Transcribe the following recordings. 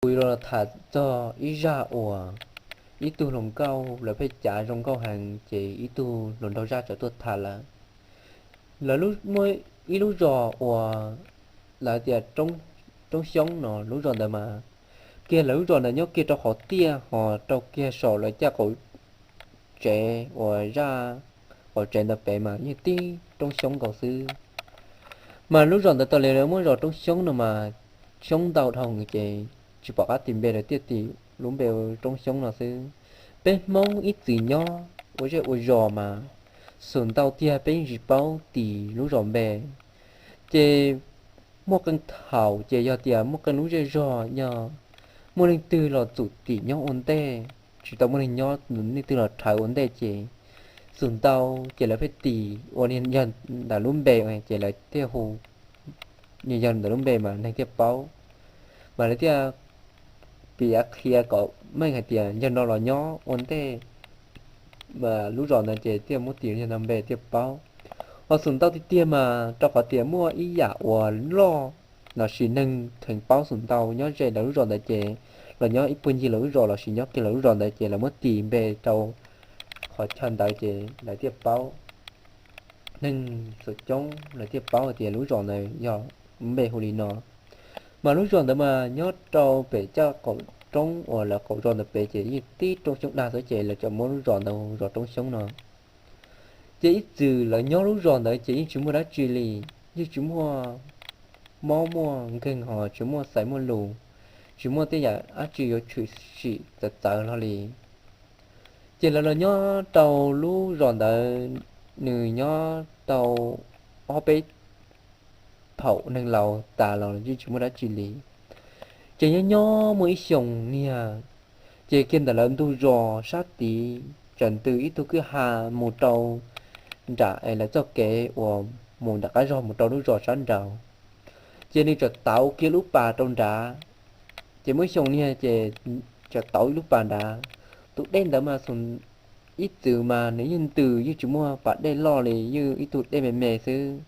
Kuv yuav los tham txog ib zaj uas ib tug hluas nkauj lawv pheej cav zoo nkauj heev ces ib tug hluas nraug zaj txawm tuaj tham lawm. Lawv muaj ib lub zos uas lawv tias Roob Xyoob no, lub zos ntawd mas kiag lawv lub zos ntawd nyob kiag rau qhov tiaj ho rau kiag saum lawv caj qaum tsev uas zaj qaum tsev ntawd pem mas yeej tib Roob Xyoob nkaus xwb. Mas lub zos ntawd tas li lawv muab zos Roob Xyoob no mas xyoob ntau dhau ces tsis pom qab tis npe lawv thiaj tis lub npe Roob Xyoob no xwb. Peb Hmoob ib txwm nyob ua zej ua zos mas xum ntau tiag peb yeej tsis paub tis lub zos npe. Ces muaj qee thaum ces yog tias muaj qee lub zej zog yog muaj leej twg los txum tim nyob ua ntej, tsis tau muaj neeg nyob, leej twg los rhawv ua ntej ces xum ntau ces lawv pheej tis ua yog ntawm lub npe ces lawv thiaj hu, yog ntawm lub npe mas neeg thiaj paub. Mas lawv thiaj piav qhia kom meej hais tias yog no los nyob ua ntej lub zos ntawd ces thiaj muab tis yog no npe thiaj paub. Ho xum ntau tiag tiag mas rau qhov tias muaj ib yam uas loj lossis neeg theev paub xum ntau nyob ze lawv lub zos ntawd ces los nyob ib puag ncig lawv lub zos lossis nyob kiag lawv lub zos ntawd ces lawv muab tis npe rau qhov chaw ntawd ces lawv thiaj paub. Neeg txhua coob lawv thiaj paub hais tias lub zos ntawd yog lub npe hu li no. Mas lub zos ntawd mas nyob rau pem caj qaum roob uas lawv qaum zos ntawd pem ces yeej tib Roob Xyoob dag xwb ces lawv txawm muab lub zos ntawd hu zos Roob Xyoob no. Ces ib txwm lawv nyob lub zos ntawd ces yeej tsis muaj dab tsi li, yeej tsis muaj mob muaj nkeeg ho tsis muaj xaiv muaj lus, tsis muaj tej yam dab tsi yuav tshwm sim txawv txawv hlo li. Ces lawv los nyob rau lub zos ntawd, nws nyob tau ob peb thaum neeg laus tas los yeej tsis muaj dab tsi li. Ces nyob nyob muaj ib xyoos niag, ces kiag ntawm lawv ntug zos sab tid txawm ntws ib tug kwj ha mus rau nram lawv txoj kev uas mus nram qab zog mus rau lub zos sab nraud. Ces nws txawm tauv kiag lub pas rau nrad. Ces muaj ib xyoos niag ces txawm tauv ib lub pas nrad. Tus dej ntawd mas ib txwm mas nws yeej ntws yeej tsis muaj pas dej loj li, yeej ib tug dej me me xwb.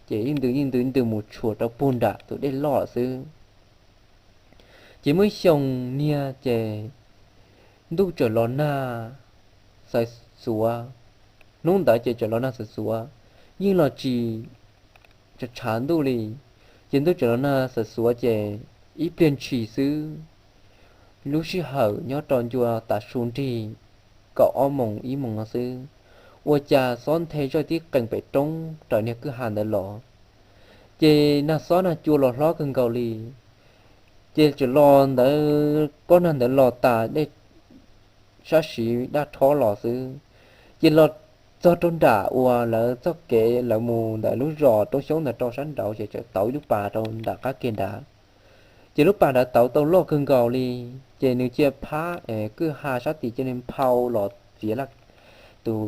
Ces yeej ntws yeej ntws ntws mus tshuam rau puag nram tus dej loj xwb. Ces muaj ib xyoos niag ces ntuj txawm los nag xaws xuav. Hnub ntawd ces txawm los nag xaws xuav, yeej los tsis tshav ntuj li. Ces ntuj txawm los nag xaws xuav ces ib pliag ntshis xwb, lub sij hawm nyob rau ncua tav su nrig kaum ob moos ib moos no xwb, ua cas xob nthe zoj tib qees pem roob raws niag kwj ha ntawd los. Ces nag xob nag cua los hlob kawg nkaus li. Ces txawm los ntawd, pob nag ntawd los tas dej sab siv daj rhob los xwb. Ces los txog rau nram uas lawv txoj kev lawv mus ntawm lub zos Roob Xyoob ntawd rau sab nraud ces txawm tauv ib lub pas rau nram qab kiag nrad. Ces lub pas nrad tauv tau loj kawg nkaus li, ces nws cia phab kwj ha sab tid cia li nphau los txiav laj, tus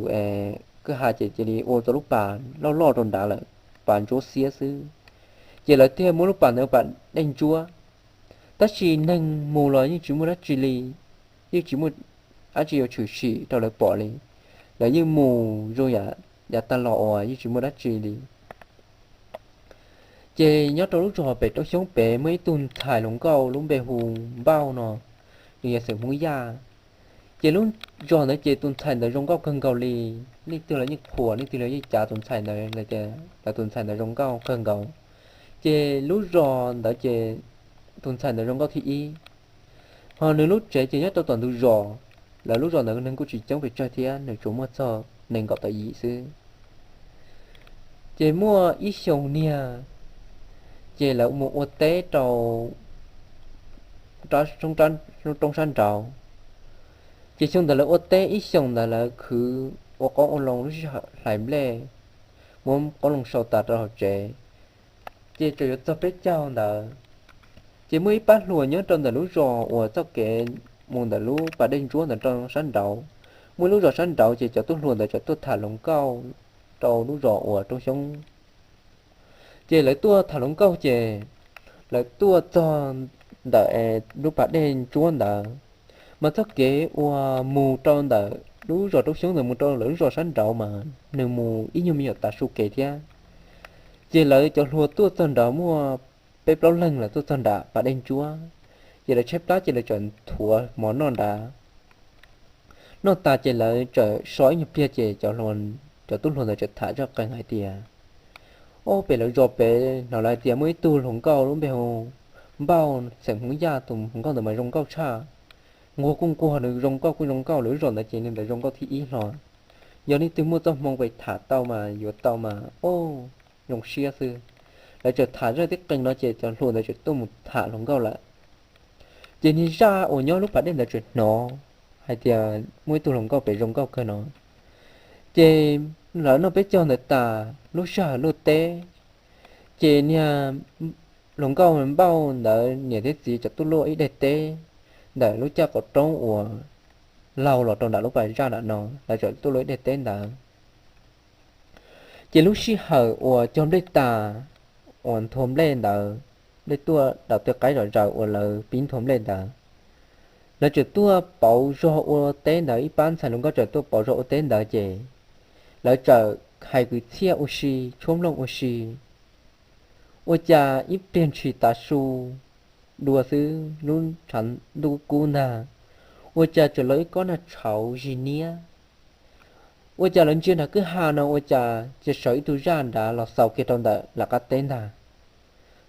kwj ha ces cia li ua tau lub pas loj loj rau nrad lawm, pas ntsuab xiab xwb. Ces lawv thiaj muab lub pas ntawd pas dej ntsuab. Tab sis neeg mus los yeej tsis muaj dab tsi li, yeej tsis muaj dab tsi yuav tshwm sim rau lawv pom li. Lawv yeej mus zoo yav tag los uas yeej tsis muaj dab tsi li. Ces nyob rau lub zos pem Roob Xyoob pem muaj ib tug ntxhais hluas nkauj lub npe hu Npauj no, nws yog xeem Hmoob Yaj. Ces lub zos ntawd ces tus ntxhais ntawd zoo nkauj kawg nkaus li. Leej twg los yeej qhuas, leej twg los yeej cav tus ntxhais ntawd, lawv tus ntxhais ntawd zoo nkauj kawg nkaus. Ces lub zos ntawd ces tus ntxhais ntawd zoo nkauj thib ib. Ho nws lub tsev ces nyob rau tom ntug zos. Lawv lub zos ntawd neeg kuj tsis coob pes tsawg thiab, nws tsuas muaj txog nees nkaum tawm yim xwb. Ces muaj ib xyoos niag, ces lawv mus ua teb rau roob sab nraud. Ces xyoo ntawd lawv ua teb ib xyoos ntawd lawv khwv ua qoob ua loo lub sij hawm hlais nplej, muab qoob loo sau tas rau hauv tsev. Ces txawm yuav txog peb caug ntawd, ces muaj ib pab hluas nyob rau ntawm lub zos uas txoj kev mus ntawm lub pas dej ntsuab ntawd rau sab nraud. Muaj ib lub zos sab nraud ces cov tub hluas ntawd txawm tuaj tham hluas nkauj rau lub zos uas Roob Xyoob. Ces lawv tuaj tham hluas nkauj ces lawv tuaj txog ntawm lub pas dej ntsuab ntawd, mas txoj kev uas mus rau ntawm lub zos Roob Xyoob ntawd mus rau lawv lub zos sab nraud mas nws mus ib nyuag me nyuam tav su kev thiab. Ces lawv cov hluas tuaj txog nraud muaj peb plaub leeg lawv tuaj txog nram pas dej ntsuab, Ces lawv tshaib plab ces lawv txawm nthuav mov noj nrad. Noj tas ces lawv txawm so ib nyuag pliag ces cov hluas, cov tub hluas ntawd txawm tham zaj qees hais tias, Ob, pem lawv zos pem hnov lawv hais tias muaj ib tug hluas nkauj lub npe hu Npauj, xeem Hmoob Yaj, tus hluas nkauj ntawd mas zoo nkauj tshaj. Nquag kuj nquag, nws zoo nkauj kuj zoo nkauj, lawv lub zos ntawd ces nws ntawd zoo nkauj thib ib hlo. Yog leej twg muaj txoj hmoo pem tham tau mas yuav tau mas, ob, zoo siab xwb. Lawv txawm tham zaj tib qees no ces cov hluas ntawd txawm tuaj mus tham hluas nkauj lawm. Ces niag zaj uas nyob lub pas dej ntawd txawm hnov hais tias muaj ib tug hluas nkauj pem zoo nkauj kawg no. Ces lawv noj peb caug ntawd tas, lub sij hawm luaj teb, ces niag hluas nkauj Npauj ntawd niam thiab txiv txawm tuaj luaj ib daim teb ntawm lub caj qaum roob uas laug los rau nram lub pas zaj nram no, lawv txawm tuaj luaj ib daim teb ntawd. Ces lub sij hawm uas cog nplej tas, uas nthua nplej ntawd, nplej tuaj daus tej qaib zom zaws uas lawv pib nthua nplej ntawd, lawv txawm tuaj pauv zog ua teb ntawd, ib pab ntxhais hluas nkauj txawm tuaj pauv zog ua teb ntawd ces lawv txawm hais kwv txhiaj ua si, tshuab nplooj ua si. Ua cas ib pliag ntshis tav su dua xwb, lub tshav ntuj kub ntag, ua cas txawm los ib kob nag tshauv zis niab. Ua cas lawv ntsia nram kwj ha no ua cas cia sawv ib tug zaj nrad los xaus kiag rau ntawm lawv qab teb ntag.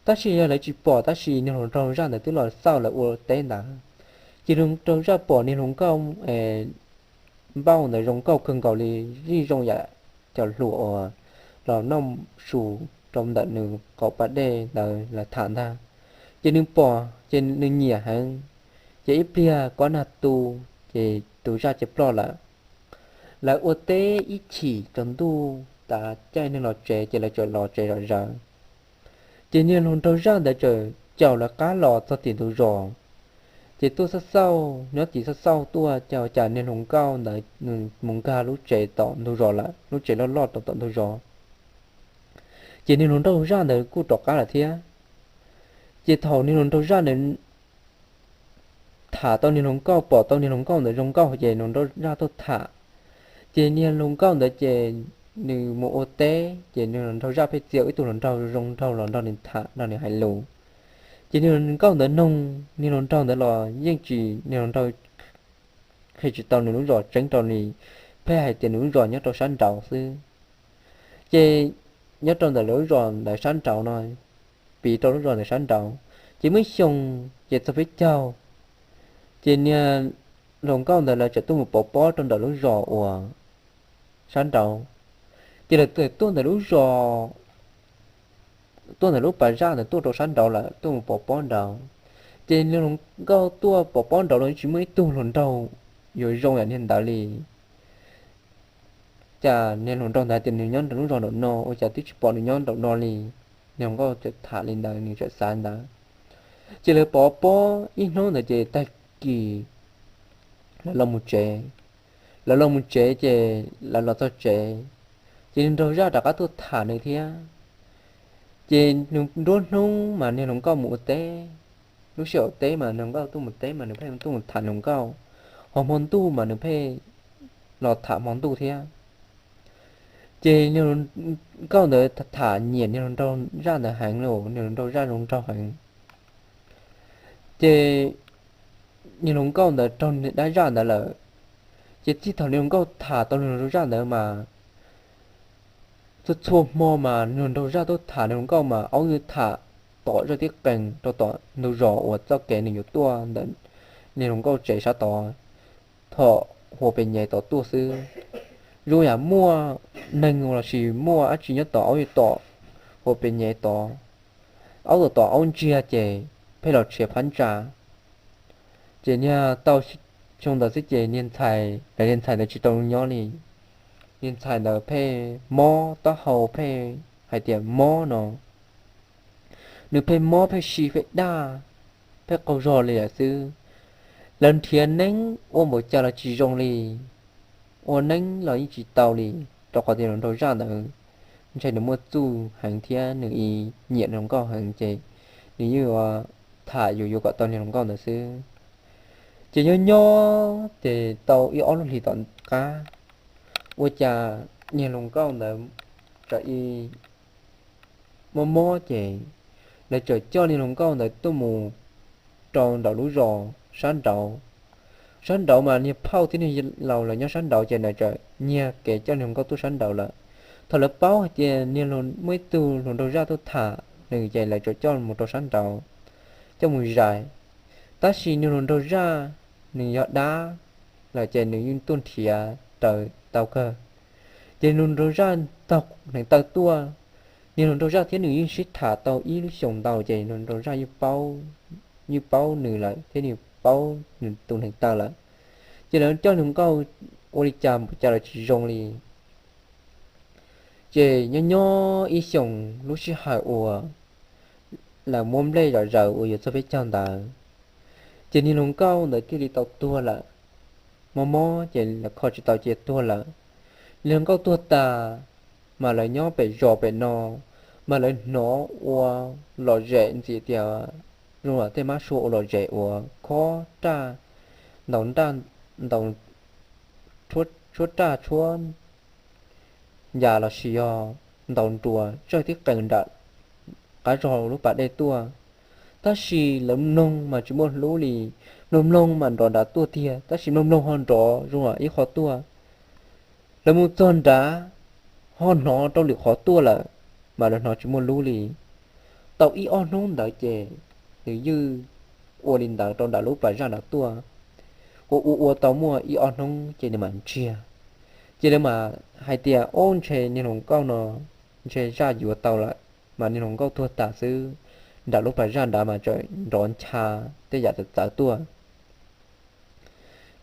Tab sis yog lawv tsis pom, tab sis niag hluas nraug zaj ntawd twb los xauj lawv ua teb ntawd. Ces hluas nraug zaj pom niag hluas nkauj Npauj ntawd zoo nkauj kawg nkaus li, zij zoo yam cov hluas uas los noj su rau ntawm nws qaum pas dej ntawd lawv tham ntag. Ces nws pom ces nws nyiam heev, ces ib pliag kob nag tu, ces tus zaj cia ploj lawm. Lawv ua teb ib chim tsaus ntuj tas caij neeg los tsev ces lawv txawm los tsev zom zaws. Ces niag hluas nraug zaj ntawd txawm caum lawv qab los txog tim ntug zos. Ces tuaj xauj xauj, nyob tim xauj xauj tuaj cas cas niag hluas nkauj ntawd nws mus nkag lub tsev tom ntug zos lawm, lub tsev loj loj rau tom ntug zos. Ces niag hluas nraug zaj ntawd kuj rov qab lawm thiab. Ces thaum niag hluas nraug zaj ntawd tham tau niag hluas nkauj, pom tau niag hluas nkauj ntawd zoo nkauj ces hluas nraug zaj tuaj tham. Ces niag hluas nkauj ntawd ces nws mus ua teb ces niag hluas nraug zaj pheej txia ib tug hluas nraug zoo nraug los nrog nws tham, nrog nws hais lus. Ces niag hluas nkauj ntawd noog niag hluas nraug ntawd los yeej tsis, niag hluas nraug qhia tsis tau nws lub zos tseeb rau nws, pheej hais tias nws lub zos nyob rau sab nraud xwb. Ces nyob rau ntawm lawv lub zos ntawd sab nraud no, piv rau lub zos ntawd sab nraud. Ces muaj ib xyoo ces txog peb caug, ces niag hluas nkauj ntawd lawv txawm tuaj mus pov pob rau ntawm lub zos uas sab nraud. Ces lawv tuaj ntawm lub zos, tuaj ntawm lub pas zaj ntawd tuaj rau sab nraud lawm, tuaj mus pov pob nraud. Ces niag hluas nkauj tuaj pov pob nraud los tsis muaj ib tug hluas nraug yuav zoo yam niag ntawd li. Cas niag hluas nraug ntawd tias nws nyob nram lub zos nraum no, ua cas twb tsis pom nws nyob nraum no li? Niag hluas nkauj txawm tham li ntawd, nws txawm xav ntawd. Ces lawv pov pob ib hnub ntawd ces tag kis lawv los mus tsev. Lawv los mus tsev ces lawv los txog tsev, ces niag nraug zaj rov qab tuaj tham nws thiab. Ces nruab hnub mas niag hluas nkauj mus ua teb, lub sij hawm ua teb mas niag hluas nkauj tuaj mus teb mas nws pheej tuaj mus tham hluas nkauj, ho hmo ntuj mas nws pheej los tham hmo ntuj thiab. Ces niag hluas nkauj ntawd tham nyiam niag hluas nraug zaj ntawd heev li, niag hluas nraug zaj zoo nraug heev. Ces niag hluas nkauj ntawd raug dab zaj ntawd lawm. Ces txij thaum niag hluas nkauj tham tau niag hluas nraug zaj ntawd mas txhua txhua hmo mas niag hluas nraug zaj tuaj tham niag hluas nkauj mas aub yuav tham tom zaj tib qees rau tom ntug zos uas txoj kev nws yuav tuaj ntawm niag hluas nkauj tsev sab tod, thaum hua pes nyem tod tuaj xwb. Zoo yam muaj neeg lossis muaj dab tsi nyob tod aub yuav tom hua pes nyem tod, aub tom tom aub ntsiag ces pheej los tshiav phab ntsa. Ces niag tau xyoo ntawd xwb ces niag ntxhais, lawv niag ntxhais ntawd tsis tau nyob li. Niag ntxhais ntawd pheej mob taub hau, pheej hais tias mob no, nws pheej mob pheej si pheej daj, pheej qaug zog li lawm xwb. Lawv nrhiav neeb ua npaum cas los tsis zoo li, ua neeb los yeej tsis tau li, rau qhov tias hluas nraug zaj ntawd ntshai nws muaj txuj heev thiab nws nyiam hluas nkauj heev ces nws yeej ua tham yuav yuav kom tau niag hluas nkauj ntawd xwb. Ces nyob nyob ces tau ib ob lub hlis tom qab, ua cas niag hluas nkauj ntawd txawm mob mob ces lawv txawm coj niag hluas nkauj ntawd tuaj mus rau nraum lub zos sab nraud. Sab nraud mas niag phauj thiab niag laus lawv nyob sab nraud ces lawv txawm nyiag kev coj niag hluas nkauj tuaj sab nraud lawm. Thaum lawv paub hais tias niag hluas, muaj ib tug hluas nraug zaj tuaj tham nws ces lawv txawm coj mus rau sab nraud, coj mus zais. Tab sis niag hluas nraug zaj nws yog dab lawm ces nws yeej tuaj nrhiav raws tau kawg. Ces hluas nraug zaj taug hneev taw tuaj, niag hluas nraug zaj thiab nws yeej sib tham tau ib lub xyoos ntau ces hluas nraug zaj yeej paub nws lawm thiab nws paub nws tus hneev taw lawm. Ces lawv coj hluas nkauj ua li cas ua cas los tsis zoo li. Ces nyob nyob ib xyoos lub sij hawm uas lawv muab nplej zom zaws uas yuav txog peb caug ntawd, ces niag hluas nkauj ntawd thiaj li tau tuag lawm. Mob mob ces lawv kho tsis tau ces tuag lawm. Niag hluas nkauj tuag tas, mas lawv nyob pem zos pem no, mas lawv hnov ua lom zem ntxiv tias zoo li tej mab sua ua lom zem uas khob raj, ntaus raj, ntaus, tshuab raj tshuab ncas los sis yog ntaus nruas tsawj tib qees nram qab zog lub pas dej tuaj. Tab sis lawv mloog mas tsis muaj hlub li, mloog mloog mas nrov nrad tuaj tiag, tab sis mloog mloog ho nrov zoo ib qho tuaj. Lawv mus txog nrad ho hnov rau lwm qhov tuaj lawm, mas lawv hnov tsis muaj lub li. Tau ib ob hnub ntawd ces nws ywj ua li ntawd rau nram lub pas zaj nrad tuaj. Ua ua ua tau muaj ib ob hnub ces nws mam ntsiag. Ces lawv mam hais tias, Ob, ntshe niag hluas nkauj no ntshe zaj yuav tau lawm, mas niag hluas nkauj tuag tas xwb, nram lub pas zaj nrad mas tseem nrov ncha tej yam txawv txawv tuaj.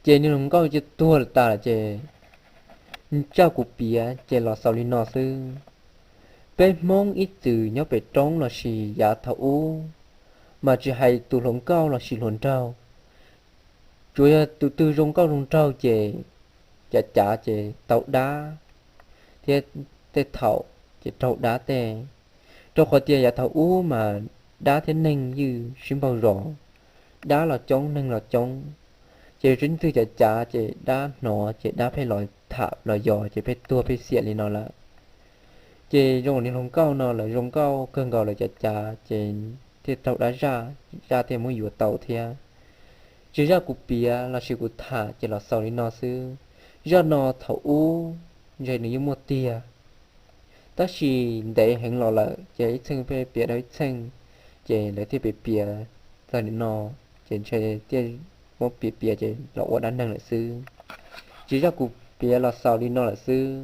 Ces niag hluas nkauj ces tuag tas lawm ces zaj kuv piav ces los xaus li no xwb. Peb Hmoob ib txwm nyob pem roob los sis yav thaum ub, mas tsis hais tus hluas nkauj los sis hluas nraug, tsuas yog tus twg zoo nkauj zoo nraug ces cav cav ces tau dab, thiab tej thaum ces raug dab tej. Rau qhov tias yav thaum ub mas dab thiab neeg ywj sib npaug zos, dab los coob neeg los coob, ces tseeb twg cav cav ces dab hnov ces dab pheej los tham los yos ces pheej tuag pheej xiam li no lawm. Ces zoo niag hluas nkauj no lawv zoo nkauj kawg nkaus lawv cav cav ces thiaj raug dab zaj, zaj thiaj muab yuav tau thiab. Ces zaj kuv piav los sis kuv tham ces los xaus li no xwb. Zaj no thaum ub ntshe nws yeej muaj tiag, tab sis ntev heev los lawm ces ib txheej pheej piav dua ib txheej, ces lawv thiaj piav piav txog nim no, ces ntshe thiaj muab piav piav ces los ua dab neeg lawm xwb. Ces zaj kuv piav los xaus li no lawm xwb.